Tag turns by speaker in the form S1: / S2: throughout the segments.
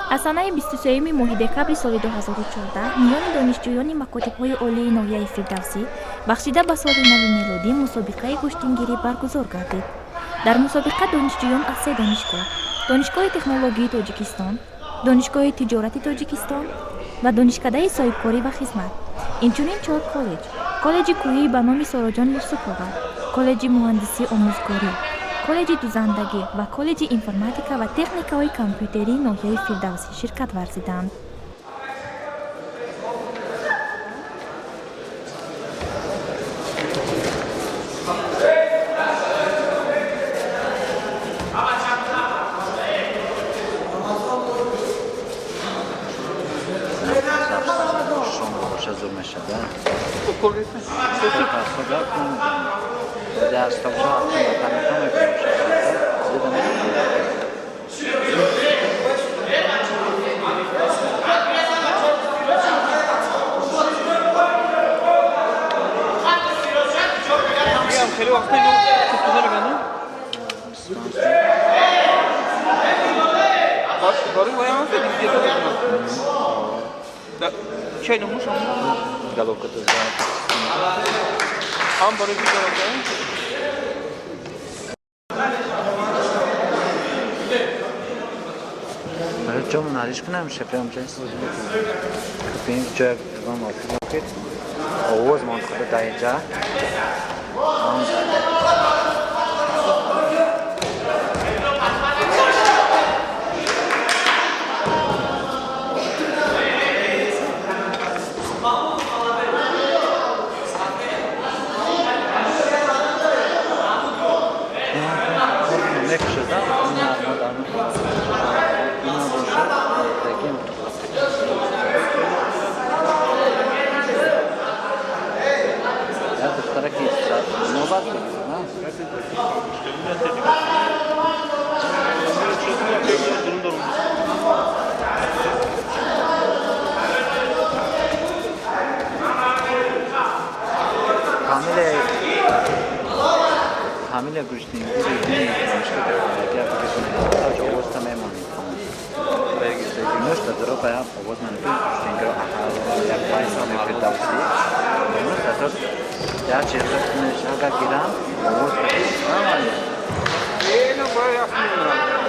S1: Аз санаи 23-юми моҳи декабри соли 2014 миёни донишҷӯёни макотибҳои олии ноҳияи Фирдавсӣ бахшида ба соли нави мелодӣ мусобиқаи гӯштингирӣ баргузор гардид. Дар мусобиқа донишҷӯён аз се донишгоҳ: Донишгоҳи технологии Тоҷикистон, Донишгоҳи тиҷорати Тоҷикистон ва Донишкадаи соҳибкорӣ ва хизмат, инчунин чор коллеҷ: коллеҷи кӯҳии ба номи Сороҷон Юсупова, коллеҷи муҳандисӣ омӯзгорӣ, коллеҷи дузандагӣ ва коллеҷи информатика ва техникаҳои компютерии ноҳияи Фирдавсӣ ширкат варзиданд.
S2: Зур мешада.
S3: خیلی وقت اینو چیز میگن. باش باری وای هم فکر دیگه. Чай намуш
S2: Головка то
S3: ҳам барои видео.
S2: Ҷомон ҳалиш кунам шепям ҷа. Купин ҷоя вам офит. Овоз мон худа даиҷа. Камиле гӯштингири донишгоҳ технология фикр овозта мемонед. Нушта дуро паям овоз ман гӯштингиро як 5 соли Фирдавсӣ. Нушта то як чиз агар гирам овоз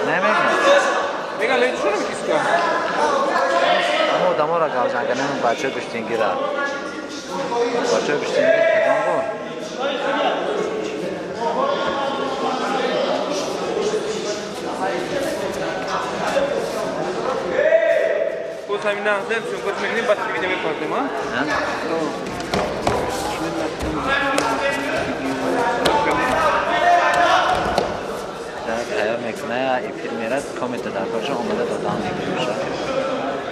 S2: намегирам.
S3: Меган лечо намекиска.
S2: Амо одаморо гавзанга нем бачаи гӯштингира. Бачаи гӯштингир кадом буд?
S3: Боз ҳамин нағзем чун гӯш мекунем, баъд видео мепартем, а?
S2: Тайёр мекуна, эфир мерад, комента дар корша омода додан мегирмеша.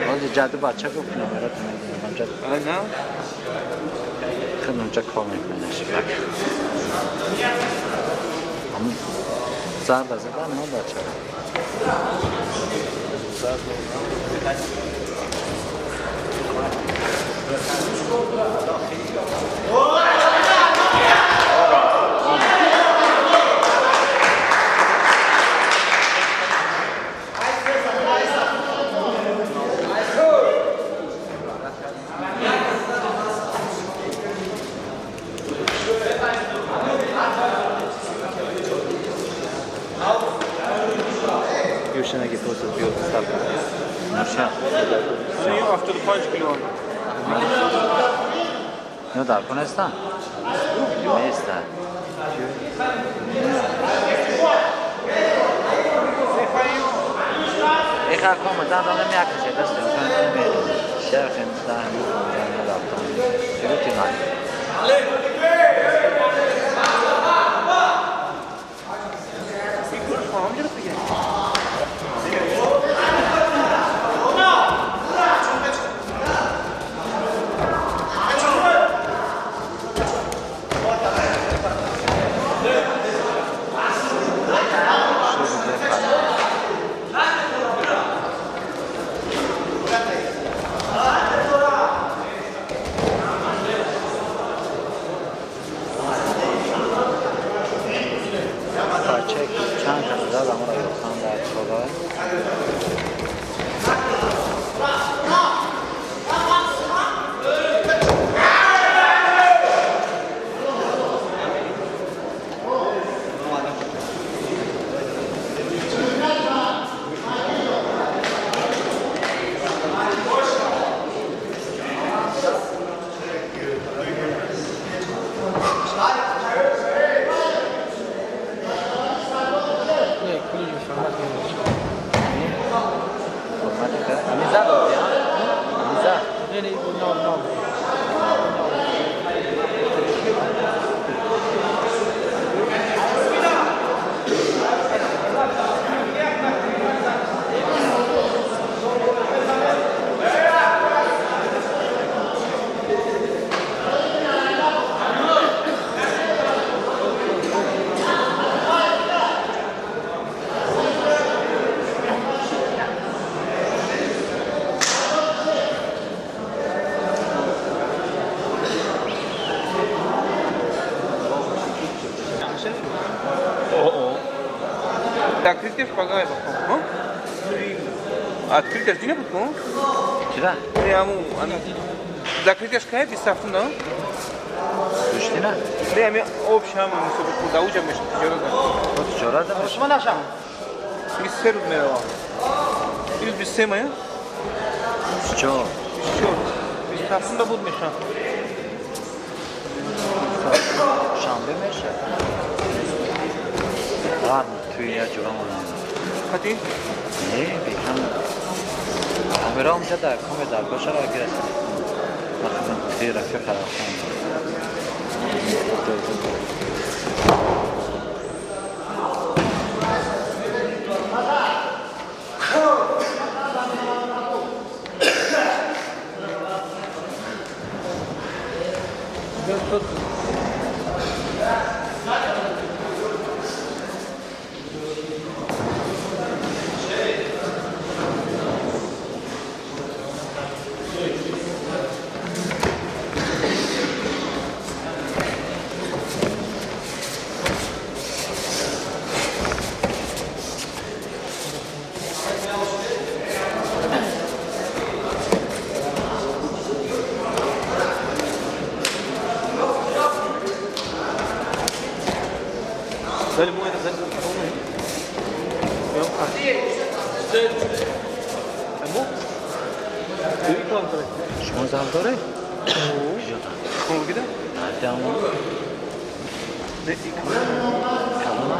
S2: Ҳозир ҷаду бача гуфт номерото мегирам ҷад.
S3: На?
S2: Хел унҷа кор мекунад шибак. Зарба зада на бача. Юшинаги просто бьет ставку. Наша.
S3: 75 кило.
S2: Ну да, конеста? Места. Еха кома дан дам мякаше даст шерхен дан рафтан. Чурути най.
S3: Закрытие шпагай бахом. Открытие дина буд ку?
S2: Чира?
S3: Не, аму закрытие шкай 27 да?
S2: Гӯштина?
S3: Не, ами общий ҳама мусобиқа да уҷа мешад тиҷорат.
S2: Тиҷорат да
S3: Шумо нашам. 23 рӯз меравам. Ирӯз 23 мая?
S2: 24.
S3: 24. 27 да буд мешам.
S2: Шанбе мешад. Ладно, туи я ҷурамон.
S3: Хати?
S2: Не, бекам. Камера омҷа дар коме дар гошара гирасид. Махзан ти рафиқа рафтан. Шумо зал доред? Калона?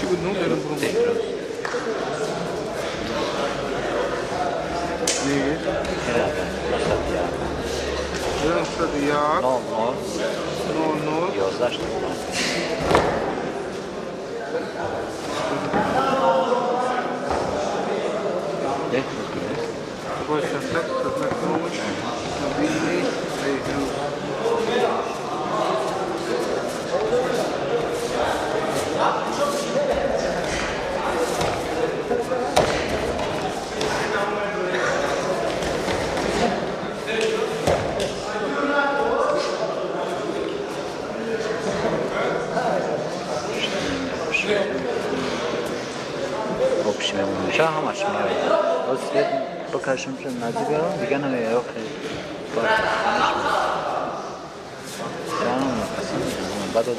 S3: Буд, ну берун бурун.
S2: Беҳрӯз.
S3: Не.
S2: 901.
S3: 901.
S2: 00.
S3: 00.
S2: 11 85. Беҳрӯз нест?
S3: Боша, так, знакомый, мобильный, Беҳрӯз.
S2: Общий мемонша ҳамаш меояд. Боз свет бикашам, наздик биёрам, дига намеояд. Хеле ҳамаш меояд. Ҷанам нафасам, баъд аз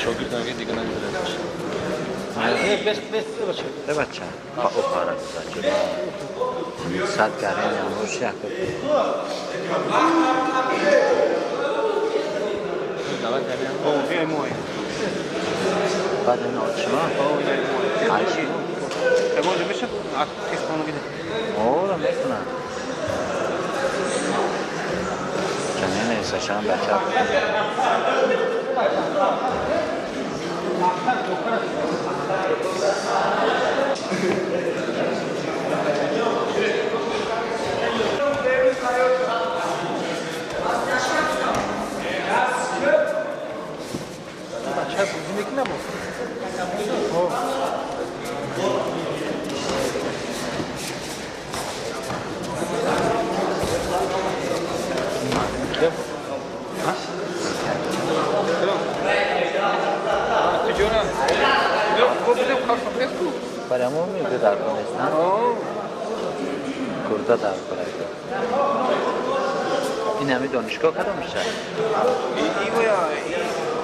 S4: Шогирд дига намедонад.
S2: Э, бача, ба опара гузаҷ. Сад гарен амрош як.
S3: О, эй мой.
S2: Баъд ин отшима.
S3: О, эй мой.
S2: Айши.
S3: Ягон меша? А, телефону гиде.
S2: Ора мекунад. Чанене сашан бача.
S3: Бача бозӣ мекунад бо? Тиҷора.
S2: Барамо мега дар кор нест, на? Гурда дар кор. Ин ҳами донишгоҳ кадом мешавад?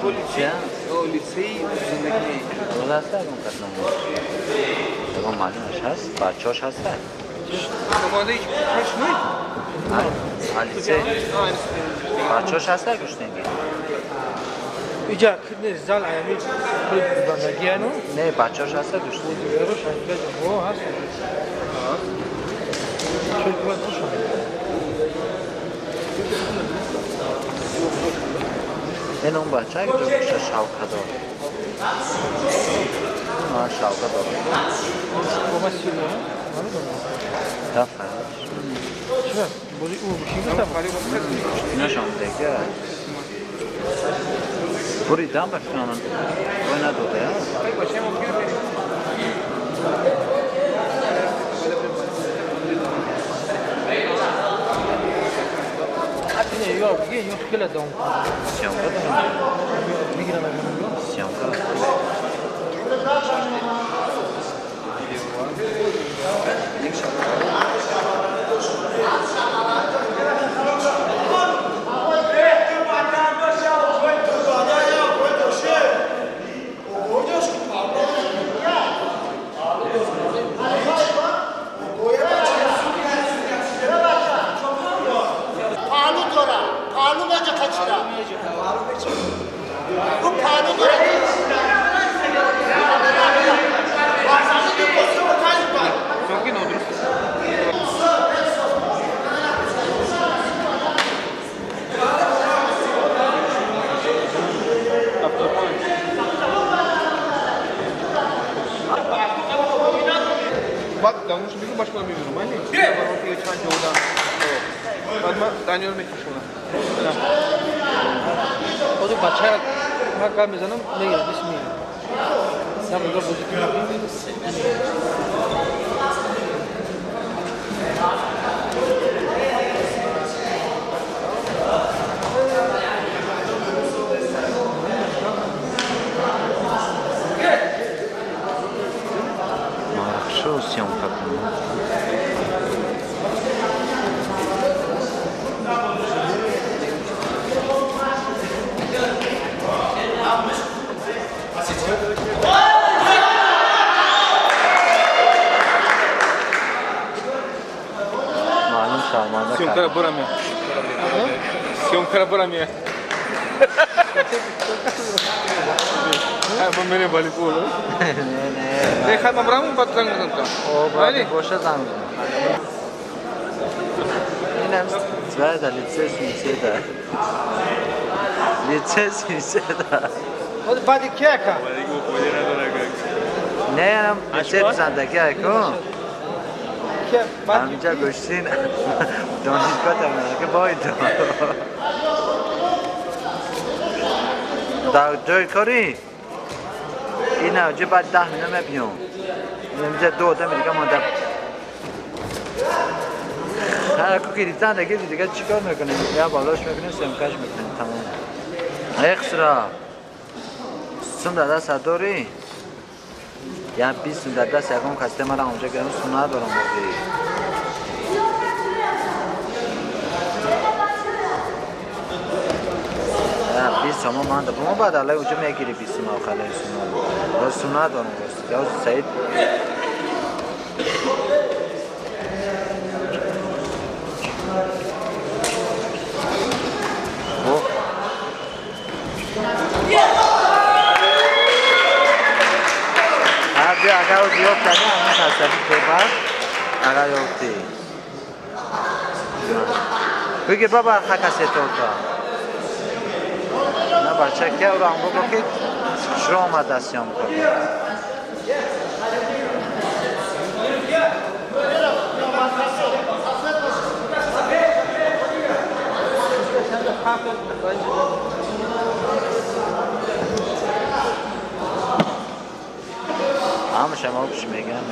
S3: Коллеҷи, лицеи зиндагӣ.
S2: Рӯз ҳаста ягон кас номаш? Ягон маълумаш ҳаст? Бачаҳош ҳаста?
S3: Намояндаи шумо?
S2: Лицей. Бачаҳош ҳаста гӯштингӣ?
S5: Иҷа не зал аями бандагиану.
S2: Не, бачаҳош ҳаста гӯштингӣ?
S5: Рош о ҳаст. Чун бояд бошанд.
S2: Ин он бача ҷо боша шавка дор. Шавка дорад.
S5: Бо сило, намедонам.
S2: Дафа.
S5: Чӣ? Бози ӯ чӣ гуфтам?
S2: Инашон дега. Буридам ба фикрам ой надода я.
S5: Не, ё, ё хеле дом.
S2: Съёмка дорам.
S5: Мегирам.
S2: Съёмка.
S6: پهلو دارم پهلو بجا کچیدم اون پهلو داره.
S3: Съёмки нодуруст. Баъд давнуш бигу, башкала мебирам, майли? Чанд ҷо одам. Баъд ман Даниёл мекушонам.
S5: Ҳозир бача ман гап мезанам, мегирад, бис мегирад. На бозор бозӣ кунам.
S2: Маро Хушрӯ съёмка кунам. Маълум шарманда.
S3: Съёмкара бурам я. Съёмкара бурам я. Ма мене вали пул.
S2: Не, не.
S3: Не, хай ма браму баъд занг мезанам там.
S2: О,
S3: Майли?
S2: боша занг мезанам. Инам цвета, лице синседа. Лице синседа.
S5: Оди баъди кияка.
S2: Не, инам лице зандагӣ айко.
S5: Кия баъди
S2: Ҳаминҷа гӯштин донишгоҳ тамонака бойдо. Дар ҷои корӣ ина ҷи баъд 10 минут мебиём. Инамҷа ду одами дига монда. Ҳар ку гирифтан дига дига чӣ кор мекунем? Я болош мекунем, съёмкаш мекунем, тамом. Экстра. Сум дар даст дорӣ? Я 20 сум дар даст ягон касте мара онҷа гирам, сум надорам боқӣ. Я 20 сомон ман да бо баъд алай уҷа мегири 20 сум охалай сум. Боз сум надорам рост. Я Саид. О. Ҳар ҷо агар зиёд кардӣ, ҳамин хастагӣ бебар, агар ёфтӣ. Бигир баба хакасеторта. На бача ки ӯро ҳам бигӯ ки хушрӯ омада съёмка кун. Ҳамаша мо пиш мегирам.